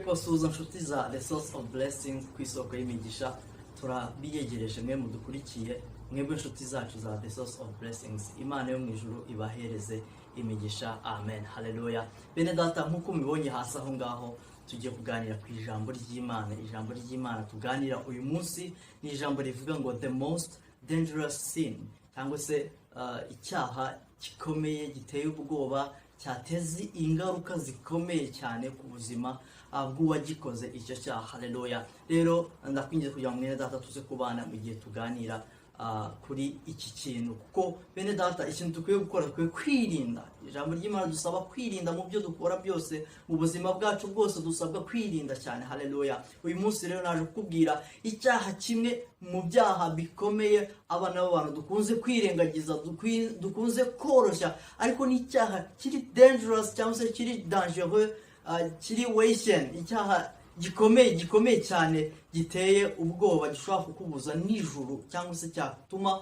Kubasuhuza nshuti za The Source of Blessings, ku isoko y'imigisha. Turabiyegereje mwe mudukurikiye, mwebwe inshuti zacu za The Source of Blessings. Imana yo mu ijuru ibahereze imigisha. Amen, haleluya. Bene data, nk'uko mubibonye hasi aho ngaho, tugiye kuganira ku ijambo ry'Imana. Ijambo ry'Imana tuganira uyu munsi ni ijambo rivuga ngo "The most dangerous sin", cyangwa se icyaha gikomeye, giteye ubwoba, cyateza ingaruka zikomeye cyane ku buzima bw'uwagikoze icyo cyaha. Haleluya. Rero ndakwinginze kugira ngo, mwene data, tuze kubana mu gihe tuganira kuri iki kintu, kuko bene data, ikintu dukwiye gukora, dukwiye kwirinda. Ijambo ry'Imana dusaba kwirinda mu byo dukora byose, mu buzima bwacu bwose dusabwa kwirinda cyane. Haleluya. Uyu munsi rero naje kukubwira icyaha kimwe mu byaha bikomeye abana b'abantu dukunze kwirengagiza, dukunze koroshya, ariko ni icyaha kiri dangerous cyangwa se kiri dangereux, kiri weishen, icyaha gikomeye, gikomeye cyane, giteye ubwoba, gishobora kukubuza nijoro cyangwa se cyatuma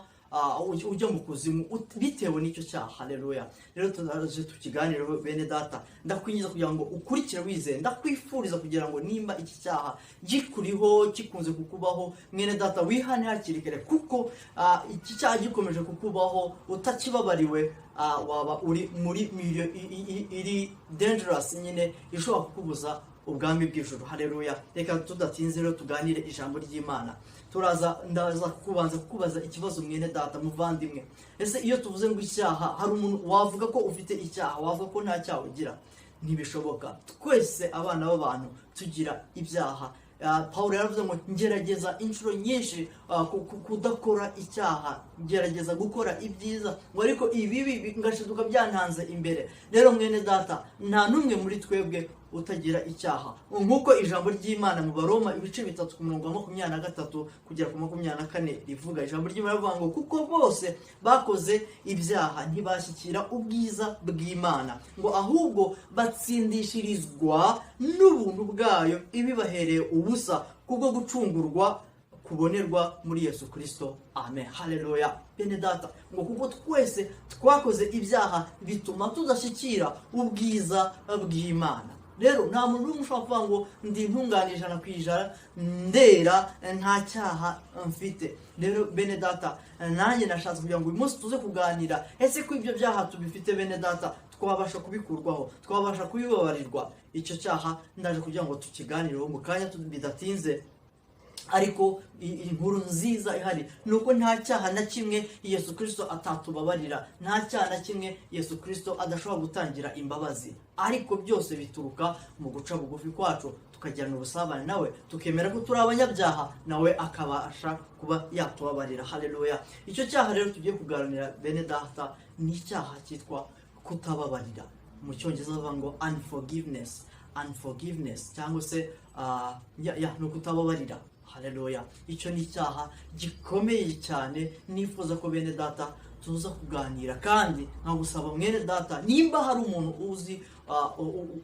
ujya mu kuzimu bitewe n'icyo cyaha. Haleluya. Rero turaje tukiganireho. Bene data, ndakwinginze kugira ngo ukurikire wizeye. Ndakwifuriza kugira ngo nimba iki cyaha gikuriho, gikunze kukubaho, mwene data, wihane hakiri kare, kuko iki cyaha gikomeje kukubaho utakibabariwe, waba uri muri milieu iri dangerous nyine, ishobora kukubuza ubwami bw'ijuru. Haleluya. Reka tudatinze rero tuganire ijambo ry'Imana. Turaza, ndaza kubanza kukubaza ikibazo, mwene data, muvandimwe. Ese iyo tuvuze ngo icyaha, hari umuntu wavuga ko ufite icyaha, wavuga ko nta cyaha ugira? Ntibishoboka. Twese abana b'abantu tugira ibyaha. Pawulo yaravuze ngo ngerageza inshuro nyinshi kudakora icyaha, ngerageza gukora ibyiza, ngo ariko ibibi ngashiduka byantanze imbere. Rero mwene data, nta n'umwe muri twebwe utagira icyaha, nk'uko ijambo ry'Imana mu Baroma ibice 3 ku murongo wa 23 kugera ku 24 rivuga. Ijambo ry'Imana rivuga ngo kuko bose bakoze ibyaha, ntibashyikira ubwiza bw'Imana, ngo ahubwo batsindishirizwa n'ubuntu bwayo ibibahereye ubusa kubwo gucungurwa kubonerwa muri Yesu Kirisito. Amen, haleluya. Bene data, ngo kuko twese twakoze ibyaha, bituma tudashyikira ubwiza bw'Imana. Rero nta muntu n'umwe ushobora kuvuga ngo ndi intungane 100%, ndera, nta cyaha mfite. Rero bene data, nanjye nashatse kugira ngo uyu munsi tuze kuganira: ese ko ibyo byaha tubifite, bene data, twabasha kubikurwaho, twabasha kubibabarirwa? Icyo cyaha ndaje kugira ngo tukiganireho mu kanya bidatinze. Ariko inkuru nziza ihari ni uko nta cyaha na kimwe Yesu Kirisito atatubabarira, nta cyaha na kimwe Yesu Kirisito adashobora gutangira imbabazi. Ariko byose bituruka mu guca bugufi kwacu, tukagirana ubusabane nawe, tukemera ko turi abanyabyaha, nawe akabasha kuba yatubabarira. Haleluya. Icyo cyaha rero tugiye kuganira, bene data, ni icyaha cyitwa kutababarira. Mu Cyongereza bavuga ngo unforgiveness, unforgiveness, cyangwa se ya ni ukutababarira. Haleluya. Icyo ni icyaha gikomeye cyane nifuza ko bene data tuza kuganira. Kandi nkagusaba, mwene data, nimba hari umuntu uzi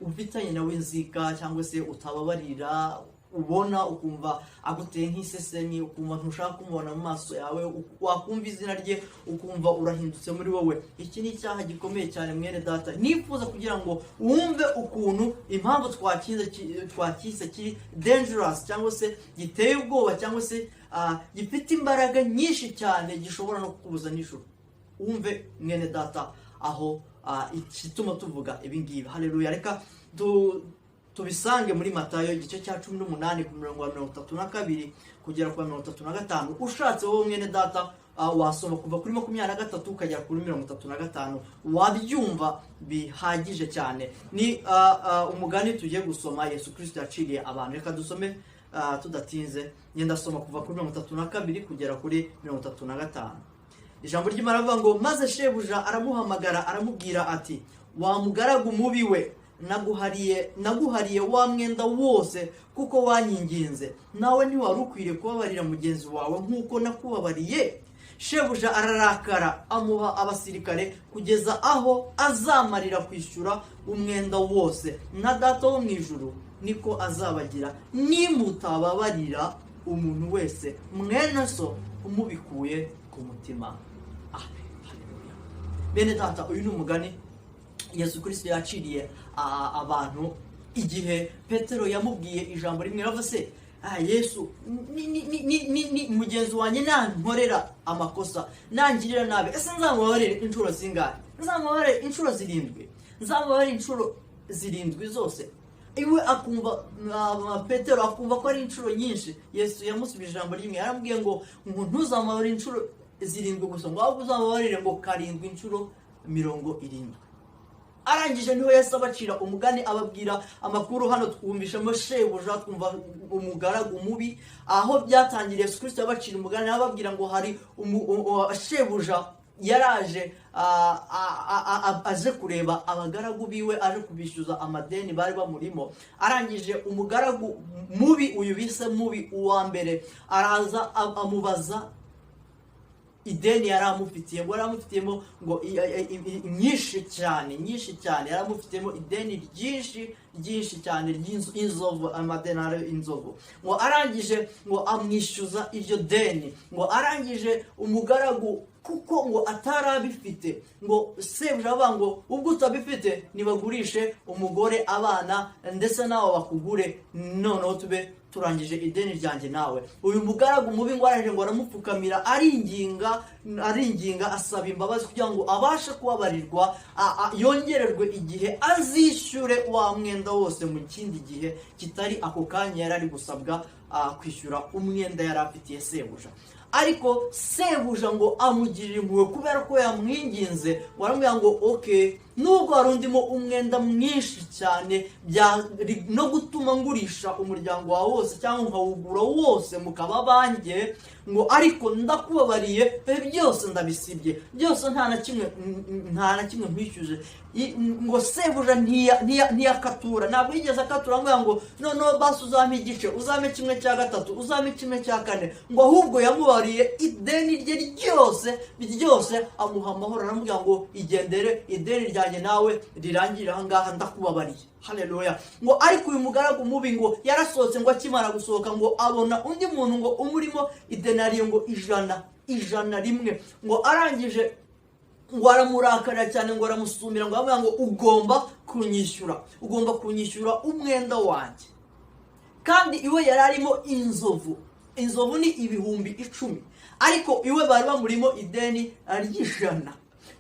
ufitanye nawe inzika cyangwa se utababarira, ubona ukumva aguteye nk'isesemi, ukumva ntushaka kumubona mu maso yawe, wakumva izina rye ukumva urahindutse muri wowe, iki ni icyaha gikomeye cyane, mwene data. Nifuza kugira ngo wumve ukuntu impamvu twakise kiri dangerous cyangwa se giteye ubwoba cyangwa se gifite imbaraga nyinshi cyane, gishobora no kukubuza nijoro. Wumve, mwene data, aho igituma tuvuga ibi ngibi. Haleluya. Reka tubisange muri Matayo igice cya 18 ku murongo wa 32 kugera ku wa 35. Ushatse wowe, mwene data, wasoma kuva kuri 23 ukagera kuri 35, wabyumva bihagije cyane. Ni umugani tugiye gusoma Yesu Kirisito yaciriye abantu. Reka dusome tudatinze. Ngenda soma kuva kuri 32 kugera kuri 35. Ijambo ry'Imana rivuga ngo: "Maze shebuja aramuhamagara, aramubwira ati: 'Wa mugaragu mubi we, naguhariye wa mwenda wose kuko wanyinginze. Nawe ntiwari ukwiriye kubabarira mugenzi wawe nk'uko nakubabariye?' Shebuja ararakara, amuha abasirikare kugeza aho azamarira kwishyura umwenda wose. Na Data wo mu ijuru niko azabagira nimutababarira umuntu wese mwene so umubikuye ku mutima." Amen. Haleluya. Bene data, uyu ni umugani Yesu Kirisito yaciriye abantu. Igihe Petero yamubwiye ijambo rimwe, yaravuze se: "Ah, Yesu, ni mugenzi wanjye nankorera amakosa, nangirira nabi, ese nzamubabarire inshuro zingahe? Nzamubabarire inshuro zirindwi? Nzamubabarire inshuro zirindwi zose?" Iwe akumva, Petero akumva ko ari inshuro nyinshi. Yesu yamusubije ijambo rimwe, yaramubwiye ngo ntuzamubabarire inshuro zirindwi gusa, ngo ahubwo uzamubabarire ngo karindwi inshuro 70. Arangije niho Yesu abacira umugani, ababwira amakuru. Hano twumvishemo shebuja, twumva umugaragu mubi. Aho byatangiriye, Yesu Kirisito yabacira umugani, ababwira ngo hari shebuja yaraje, aje kureba abagaragu biwe, aje kubishyuza amadeni bari bamurimo. Arangije umugaragu mubi, uyu bise mubi, uwa mbere, araza amubaza ideni yari amufitiye. Ngo yari amufitiyemo ngo nyinshi cyane, nyinshi cyane. Yari amufitiyemo ideni ryinshi, ryinshi cyane, ry'inzovu, amadenari inzovu. Ngo arangije ngo amwishyuza iryo deni. Ngo arangije umugaragu, kuko ngo atari abifite, ngo sebuja avuga ngo: "Ubwo utabifite, nibagurishe umugore, abana, ndetse nawe bakugure, noneho tube turangije ideni ryanjye nawe." Uyu mugaragu mubi ngo arangije ngo aramupfukamira, aringinga, aringinga, asaba imbabazi kugira ngo abashe kubabarirwa, yongererwe igihe azishyure wa mwenda wose mu kindi gihe kitari ako kanya yari ari gusabwa kwishyura umwenda yari afitiye sebuja. Ariko sebuja ngo amugirira impuhwe kubera ko yamwinginze. Waramubwira ngo: "Okay, nubwo wari undimo umwenda mwinshi cyane, byari no gutuma ngurisha umuryango wawe wose cyangwa nkawugura wose mukaba banjye, ngo ariko ndakubabariye, byose ndabisibye byose, nta na kimwe, nta na kimwe nkwishyuje." Ngo sebuja ntiyakatura, ntabwo yigeze akatura ngo ngo noneho basi uzampe igice, uzampe kimwe cya gatatu, uzampe kimwe cya kane. Ngo ahubwo yamubariye ideni rye ryose ryose, amuha amahoro, aramubwira ngo: "Igendere, ideni ryanjye nawe rirangirire aha ngaha, ndakubabariye." Haleluya! Ngo ariko uyu mugaragu mubi ngo yarasohotse. Ngo akimara gusohoka, ngo abona undi muntu ngo umurimo idenariyo ngo ijana, ijana rimwe. Ngo arangije ngo aramurakarira cyane, ngo aramusumira, ngo aramubwira ngo: "Ugomba kunyishyura, ugomba kunyishyura umwenda wanjye." Kandi iwe yari arimo inzovu, inzovu ni 10,000, ariko iwe bari bamurimo ideni ry'ijana.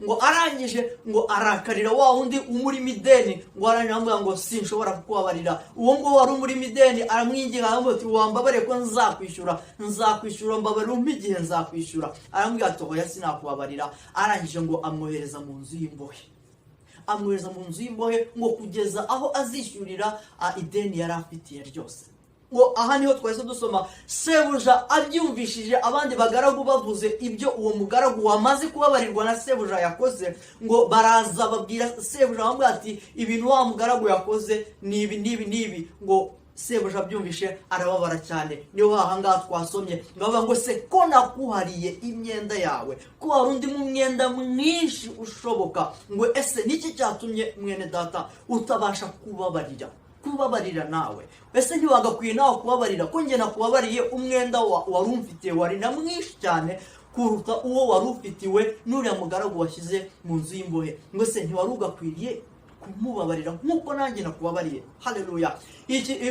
Ngo arangije ngo arakarira wa wundi umurimo ideni. Ngo arangije aramubwira ngo: "Sinshobora kukubabarira." Uwo nguwo wari umurimo ideni aramwinginga, aramubwira ati: "Wambabariye ko nzakwishyura, nzakwishyura, mbabarira umpe igihe, nzakwishyura." Aramubwira ati: "Oya, sinakubabarira." Arangije ngo amwohereza mu nzu y'imbohe, amwohereza mu nzu y'imbohe ngo kugeza aho azishyurira ideni yari afitiye ryose. Ngo aha niho twahise dusoma sebuja abyumvishije, abandi bagaragu bavuze ibyo uwo mugaragu wamaze kubabarirwa na sebuja yakoze. Ngo baraza babwira sebuja, bamubwira ati: "Ibintu wa mugaragu yakoze ni ibi n'ibi n'ibi." Ngo sebuja abyumvishe arababara cyane. Niho ahangaha twasomye ngo bavuga ngo: "Se ko nakuhariye imyenda yawe, ko wari undi mu mwenda mwinshi ushoboka, ngo ese niki cyatumye mwene data utabasha kubabarira, kubabarira nawe? Ese ntiwagakwiye nawe kubabarira ko njye nakubabariye umwenda wari umfitiye, wari na mwinshi cyane kuruta uwo wari ufitiwe n'uriya mugaragu washyize mu nzu y'imbohe? Ngo se ntiwari ugakwiriye kumubabarira nk'uko nanjye nakubabariye?" Haleluya!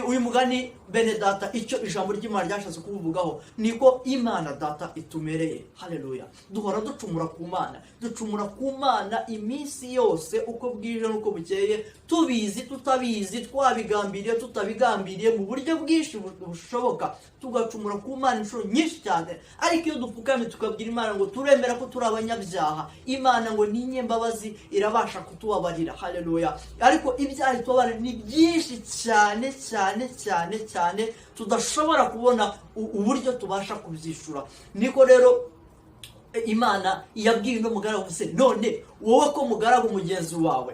Uyu mugani, bene data, icyo ijambo ry'Imana ryashatse kuwuvugaho niko Imana Data itumereye. Haleluya! Duhora ducumura ku Mana, ducumura ku Mana iminsi yose, uko bwije n'uko bukeye, tubizi, tutabizi, twabigambiriye, tutabigambiriye, mu buryo bwinshi bushoboka, tugacumura ku Mana inshuro nyinshi cyane. Ariko iyo dupfukamye tukabwira Imana ngo turemera ko turi abanyabyaha, Imana ngo ni inyembabazi, irabasha kutubabarira. Haleluya! Ariko ibyaha itubabarira ni byinshi cyane cyane cyane cyane, tudashobora kubona uburyo tubasha kubyishyura. Niko rero Imana yabwiye uno mugaragu: "Se none wowe, ko mugaragu mugenzi wawe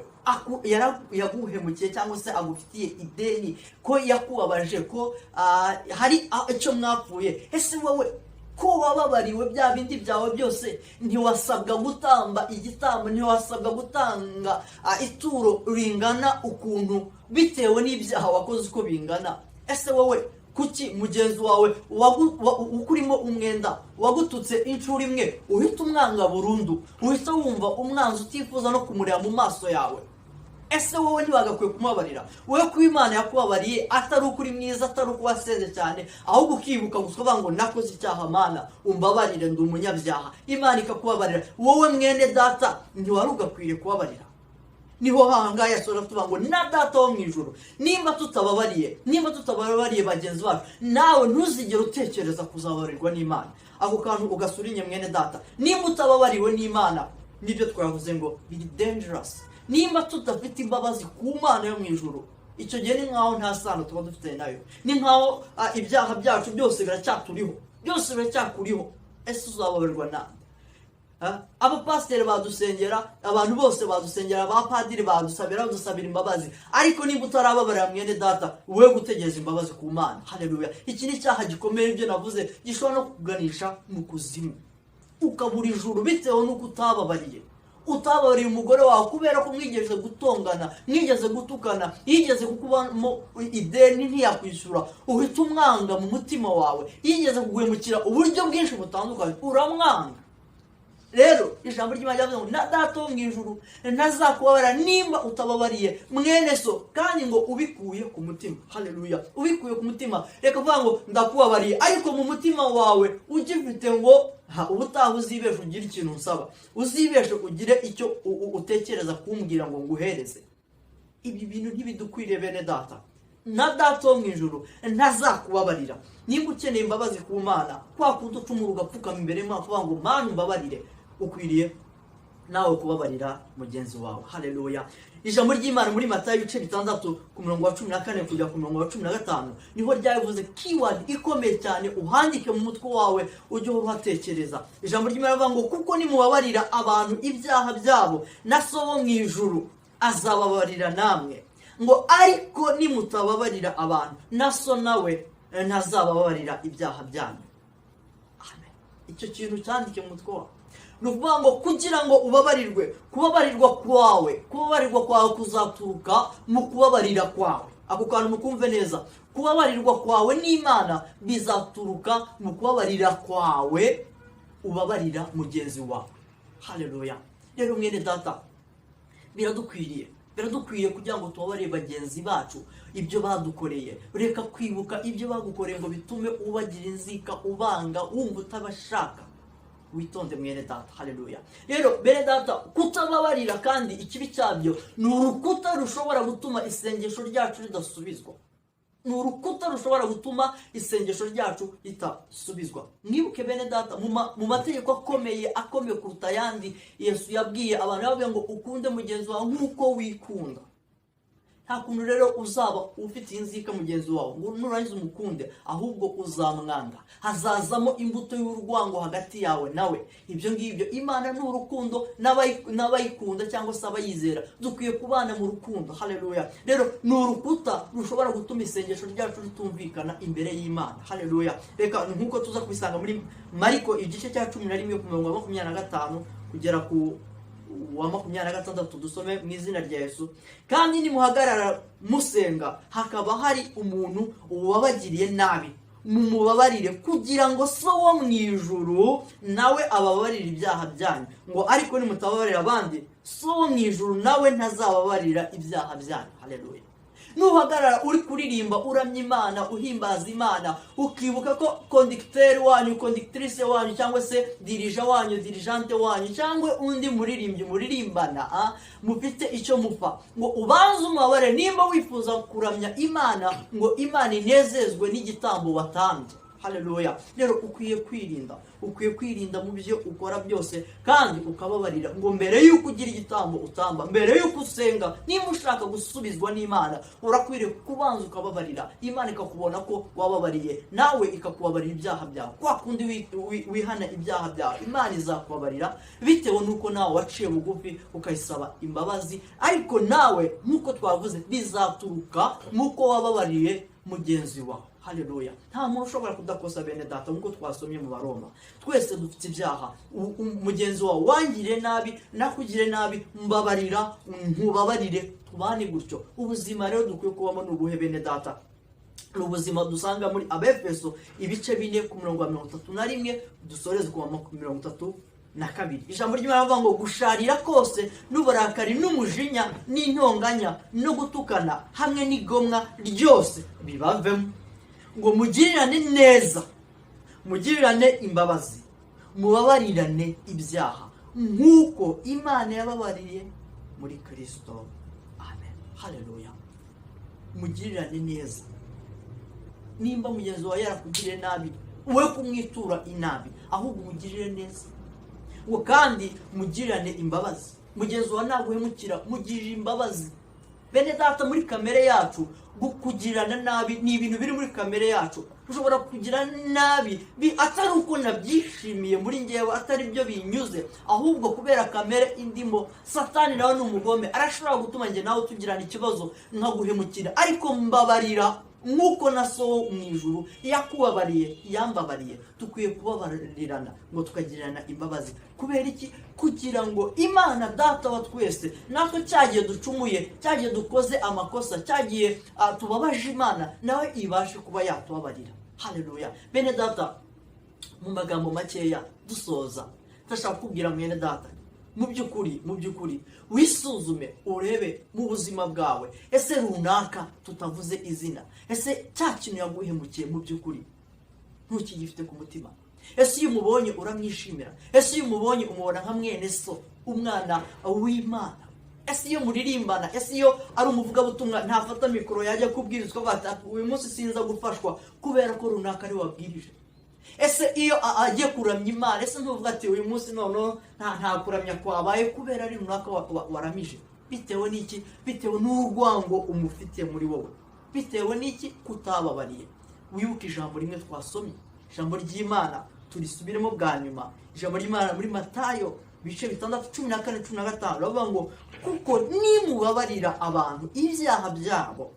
yaguhemukiye cyangwa se agufitiye ideni, ko yakubabaje, ko hari icyo mwapfuye, ese wowe ko wababariwe bya bindi byawe byose, ntiwasabwa gutamba igitambo, ntiwasabwa gutanga ituro ringana ukuntu bitewe n'ibyaha wakoze uko bingana? Ese wowe kuki mugenzi wawe ukurimo umwenda, wagututse inshuro imwe, uhita umwanga burundu, uhita wumva umwanzi, utifuza no kumureba mu maso yawe?" Ese wowe ntiwagakwiye kumubabarira? Wowe kuba Imana yakubabariye, atari uko uri mwiza, atari uko wasenze cyane, ahubwo ukibuka gusa ukavuga ngo: "Nakoze icyaha, Mana, umbabarire, ndi umunyabyaha," Imana ikakubabarira. Wowe mwene data, ntiwari ugakwiriye kubabarira? Niho hangaha yasoza tuvuga ngo na Data wo mu ijuru, nimba tutababariye, nimba tutababariye bagenzi bacu, nawe ntuzigere utekereza kuzababarirwa n'Imana. Ako kantu ugasurinye, mwene data. Nimba utababariwe n'Imana, nibyo twavuze ngo biri dangerous. Nimba tudafite imbabazi ku Mana yo mu ijuru, icyo gihe ni nkaho nta sano tuba dufitanye nayo, ni nkaho ibyaha byacu byose biracyaturiho, byose biracyakuriho. Ese uzababarirwa nande? Abapasiteri badusengera, abantu bose badusengera, abapadiri badusabira, badusabira imbabazi, ariko niba utarababarira mwene data, wowe gutegereza imbabazi ku Mana. Haleluya! Iki ni icyaha gikomeye, ibyo navuze, gishobora no kuganisha mu kuzimu, ukabura ijuru bitewe n'uko utababariye. Utababariye umugore wawe kubera ko mwigeze gutongana, mwigeze gutukana, yigeze kukubamo ideni ntiyakwishyura, uhita umwanga mu mutima wawe. Yigeze kuguhemukira uburyo bwinshi butandukanye, uramwanga. Rero ijambo ry'Imana ryavuze ngo na Data wo mu ijuru ntazakubabarira nimba utababariye mwene so, kandi ngo ubikuye ku mutima. Haleluya! Ubikuye ku mutima. Reka kuvuga ngo ndakubabariye, ariko mu mutima wawe ugifite ngo ha ubutaha uzibeshe ugire ikintu unsaba, uzibeshe ugire icyo utekereza kumbwira ngo nguhereze. Ibi bintu ntibidukwiriye, bene data. Na Data wo mu ijuru ntazakubabarira. Nimba ukeneye imbabazi ku Mana, kwa kundi ucumura ugapfukama imbere y'Imana kuvuga ngo: "Mana, umbabarire," ukwiriye nawe kubabarira mugenzi wawe. Haleluya! Ijambo ry'Imana muri Matayo ibice 6, ku murongo wa 14 kujya ku murongo wa 15, niho ryavuze keyword ikomeye cyane, uhandike mu mutwe wawe, ujye uhatekereza. Ijambo ry'Imana rivuga ngo: "Kuko nimubabarira abantu ibyaha byabo, na So wo mu ijuru azababarira namwe," ngo: "Ariko nimutababarira abantu, na So nawe ntazababarira ibyaha byanyu." Amen. Icyo kintu cyandike mu mutwe wawe. Ni ukuvuga ngo kugira ngo ubabarirwe, kubabarirwa kwawe kuzaturuka mu kubabarira kwawe. Ako kantu mukumve neza. Kubabarirwa kwawe n'Imana bizaturuka mu kubabarira kwawe, ubabarira mugenzi wawe. Haleluya! Rero mwene data, biradukwiriye kugira ngo tubabarire bagenzi bacu ibyo badukoreye. Reka kwibuka ibyo bagukoreye ngo bitume ubagira inzika, ubanga, wumva utabashaka. Witonde, mwene data. Haleluya! Rero bene data, kutababarira kandi ikibi cyabyo ni urukuta rushobora gutuma isengesho ryacu ridasubizwa, ni urukuta rushobora gutuma isengesho ryacu ritasubizwa. Mwibuke, bene data, mu mategeko akomeye kuruta ayandi Yesu yabwiye abantu, yababwiye ngo ukunde mugenzi wawe nk'uko wikunda. Nta kuntu rero uzaba ufite inzika mugenzi wawe ngo nurangiza umukunde, ahubwo uzamwanga, hazazamo imbuto y'urwango hagati yawe nawe. Ibyo ngibyo, Imana ni urukundo, n'abayikunda cyangwa se abayizera dukwiye kubana mu rukundo. Haleluya! Rero ni urukuta rushobora gutuma isengesho ryacu ritumvikana imbere y'Imana. Haleluya! Reka nk'uko tuza kubisanga muri Mariko igice cya 11, ku murongo wa 25 kugera ku wa 26, dusome mu izina rya Yesu. "Kandi nimuhagarara musenga, hakaba hari umuntu wabagiriye nabi, mumubabarire, kugira ngo So wo mu ijuru nawe ababarire ibyaha byanyu," ngo: "Ariko nimutababarira abandi, So wo mu ijuru nawe ntazababarira ibyaha byanyu." Haleluya! Nuhagarara uri kuririmba, uramya Imana, uhimbaza Imana, ukibuka ko conducteur wanyu, conductrice wanyu, cyangwa se dirija wanyu, dirigeante wanyu, cyangwa undi muririmbyi muririmbana, mufite icyo mupfa, ngo ubanze umubabare, nimba wifuza kuramya Imana ngo Imana inezezwe n'igitambo watambye. Haleluya! Rero ukwiye kwirinda, ukwiye kwirinda mu byo ukora byose, kandi ukababarira, ngo mbere y'uko ugira igitambo utamba, mbere y'uko usenga, nimba ushaka gusubizwa n'Imana, urakwiriye kubanza ukababarira, Imana ikakubona ko wababariye, nawe ikakubabarira ibyaha byawe. Kwa kundi wihana ibyaha byawe, Imana izakubabarira bitewe n'uko nawe waciye bugufi ukayisaba imbabazi. Ariko nawe, nk'uko twavuze, bizaturuka nk'uko wababariye mugenzi wawe. Haleluya! Nta muntu ushobora kudakosa, bene data. Nk'uko twasomye mu Baroma, twese dufite ibyaha. Mugenzi wawe wangiriye nabi, nakugire nabi, mbabarira nkubabarire, tubane gutyo. Ubuzima rero dukwiye kubamo ni ubuhe, bene data? Ni ubuzima dusanga muri Abefeso ibice 4, ku murongo wa 31, dusoreze ku wa 34. 12. Ijambo ry'Imana rivuga ngo gusharira kose n'uburakari n'umujinya n'intonganya no gutukana hamwe n'igomwa ryose bibavemo, ngo mugirirane neza, mugirirane imbabazi, mubabarirane ibyaha nk'uko Imana yababariye muri Kirisito. Amen. Haleluya. Mugirirane neza. Nimba mugenzi wawe yarakugiriye nabi, we kumwitura inabi, ahubwo umugirire neza. Ngo kandi mugirirane imbabazi. Mugenzi wawe naguhemukira, mugirire imbabazi. Bene data, muri kamere yacu kugirana nabi ni ibintu biri muri kamere yacu. Ushobora kugira nabi atari uko nabyishimiye muri ngewe, atari byo binyuze, ahubwo kubera kamere indimo. Satani nawe ni umugome, arashobora gutuma njye nawe tugirana ikibazo nkaguhemukira. Ariko mbabarira nk'uko na so mu ijuru yakubabariye, yambabariye. Dukwiye kubabarirana, ngo tukagirirana imbabazi. Kubera iki? Kugira ngo Imana Data wa twese natwe, cyagiye ducumuye, cyagiye dukoze amakosa, cyagiye tubabaje Imana, nawe ibashe kuba yatubabarira. Haleluya. Bene data, mu magambo makeya dusoza, ndashaka kukubwira, mwene data, mu by'ukuri wisuzume, urebe mu buzima bwawe. Ese runaka tutavuze izina, ese cya kintu yaguhemukiye mu by'ukuri ntukigifite ku mutima? Ese iyo umubonye uramwishimira? Ese iyo umubonye umubona nka mwene so, umwana w'Imana? Ese iyo muririmbana, ese iyo ari umuvugabutumwa ntafata mikoro yajya kubwirizwa avuga ati: "Uyu munsi sinza gufashwa kubera ko runaka ari wabwirije"? Ese iyo agiye kuramya Imana, ese ntuvuga ati: "Uyu munsi noneho nta kuramya kwabaye kubera ari runaka waramije"? Bitewe n'iki? Bitewe n'urwango umufitiye muri wowe. Bitewe n'iki? Kutababariye. Wibuke ijambo rimwe twasomye, ijambo ry'Imana, turisubiremo bwa nyuma. Ijambo ry'Imana muri Matayo ibice 6, 14, 15, bavuga ngo: "Kuko nimubabarira abantu ibyaha byabo,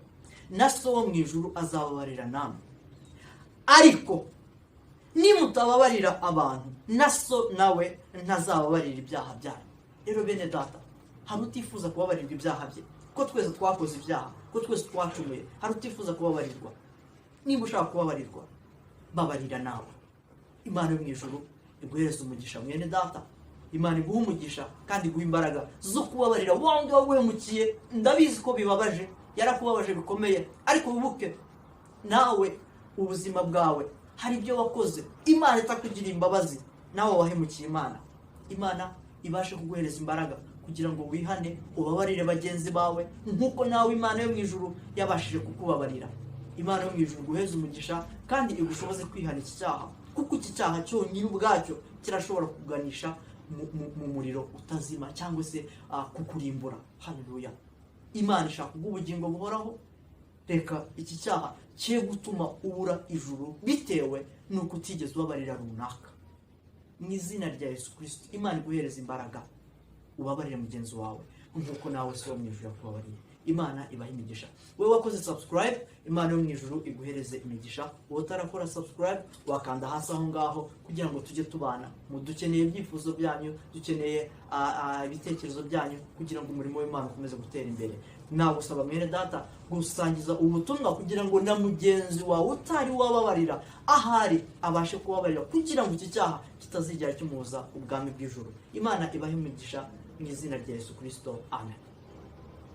na So wo mu ijuru azababarira namwe. Ariko nimutababarira abantu, na So nawe ntazababarira ibyaha byanyu." Rero bene data, hari utifuza kubabarirwa ibyaha bye? Ko twese twakoze ibyaha, ko twese twacumuye, hari utifuza kubabarirwa? Niba ushaka kubabarirwa, babarira nawe. Imana yo mu ijuru iguhereza umugisha. Mwene data, Imana iguha umugisha kandi iguha imbaraga zo kubabarira wa wundi waguhemukiye. Ndabizi ko bibabaje, yarakubabaje bikomeye, ariko wibuke nawe ubuzima bwawe hari ibyo wakoze Imana itakugira imbabazi, nawe wahemukiye Imana. Imana ibashe kuguhereza imbaraga kugira ngo wihane, ubabarire bagenzi bawe nk'uko nawe Imana yo mu ijuru yabashije kukubabarira. Imana yo mu ijuru iguheze umugisha kandi igushoboze kwihana iki cyaha, kuko iki cyaha cyonyine ubwacyo kirashobora kuganisha mu muriro utazima cyangwa se kukurimbura. Haleluya. Imana ishaka kuguha ubugingo buhoraho. Reka iki cyaha cye gutuma ubura ijuru bitewe n'uko utigeze ubabarira runaka. Mu izina rya Yesu Kirisito, Imana iguhereza imbaraga ubabarire mugenzi wawe nk'uko nawe So wo mu ijuru yakubabariye. Imana ibaha imigisha. Wowe wakoze subscribe, Imana yo mu ijuru iguhereze imigisha. Wowe utarakora subscribe, wakanda hasi aho ngaho kugira ngo tujye tubana. Mu dukeneye ibyifuzo byanyu, dukeneye ibitekerezo byanyu kugira ngo umurimo w'Imana ukomeze gutera imbere. Nagusaba, mwene data, gusangiza ubutumwa kugira ngo na mugenzi wawe utari wababarira ahari abashe kubabarira, kugira ngo iki cyaha kitazigera kimubuza ubwami bw'ijuru. Imana ibahe imigisha mu izina rya Yesu Kirisito. Amen.